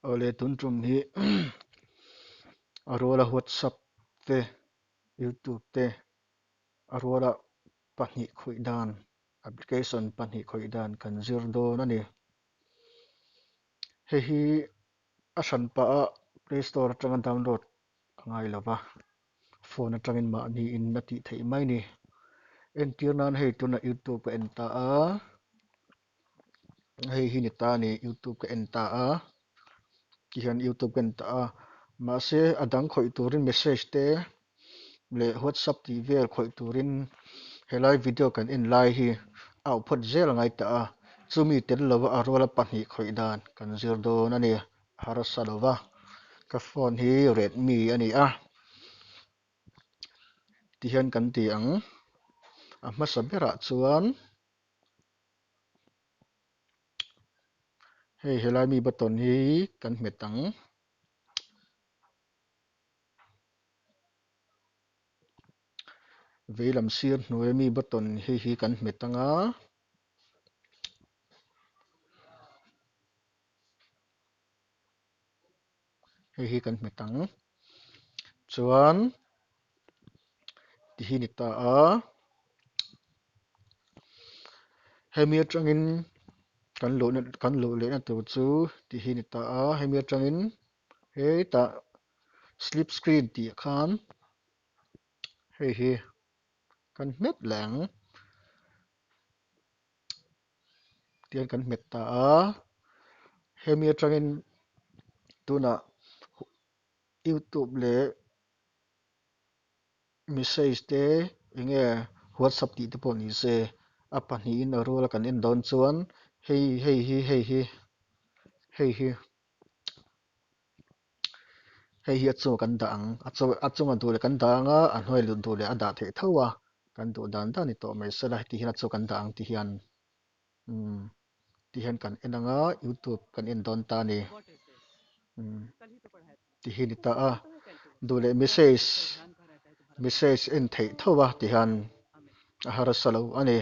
Awle tun tum hi a ruala WhatsApp te YouTube te a ruala pahnih khawih dan application pahnih khawih dan kan zir dawn a ni. Hei hi a hran pah a Play Store atanga download a ngai lo va, phone atangin mahni in a tih theih mai a ni. Entir nan hei tunah YouTube ka en ta a. Hei hi ni ta a ni youtube ka en ta a tihian youtube ka en ta a mahse a dang khawih turin message te leh whatsapp tih vel khawih turin helai video kan en lai hi a auh phawt zel a ngai ta a chumi tel lova a ruala pahnih khawih dan kan zir dawn a ni a harsa lova ka phone hi redmi a ni a tihian kan ti ang a hmasa berah chuan. Hei helai mi button hi kan hmet ang. Veilam sir hnuai mi button hei hi kan hmet ang a. Hei hi kan hmet ang. Chuan ti hi ni ta a. Hemi atangin kan luhna kan luh lehna tur chu ti hi ni ta a. Hemi atangin hetah slip screen tih khan hei hi kan hmet leh ang. Tihian kan hmet ta a hemi atangin tunah youtube leh message te eng nge whatsapp tih te pawh ni se a pahnihin a rual a kan en dawn chuan hei hei hi hei hi hei hi hei hi a chungah kan dah ang a chung a chunga duh leh kan dah ang a a hnuai lut duh leh a dah theih tho a kan duh dan dan ni tawh mai sela heti hian a chu kan dah ang ti hian umm ti hian kan en ang a youtube kan en dawn ta a ni umm ti hi ni ta a duh leh message message en theih tho a ti hian a harsa lo a ni.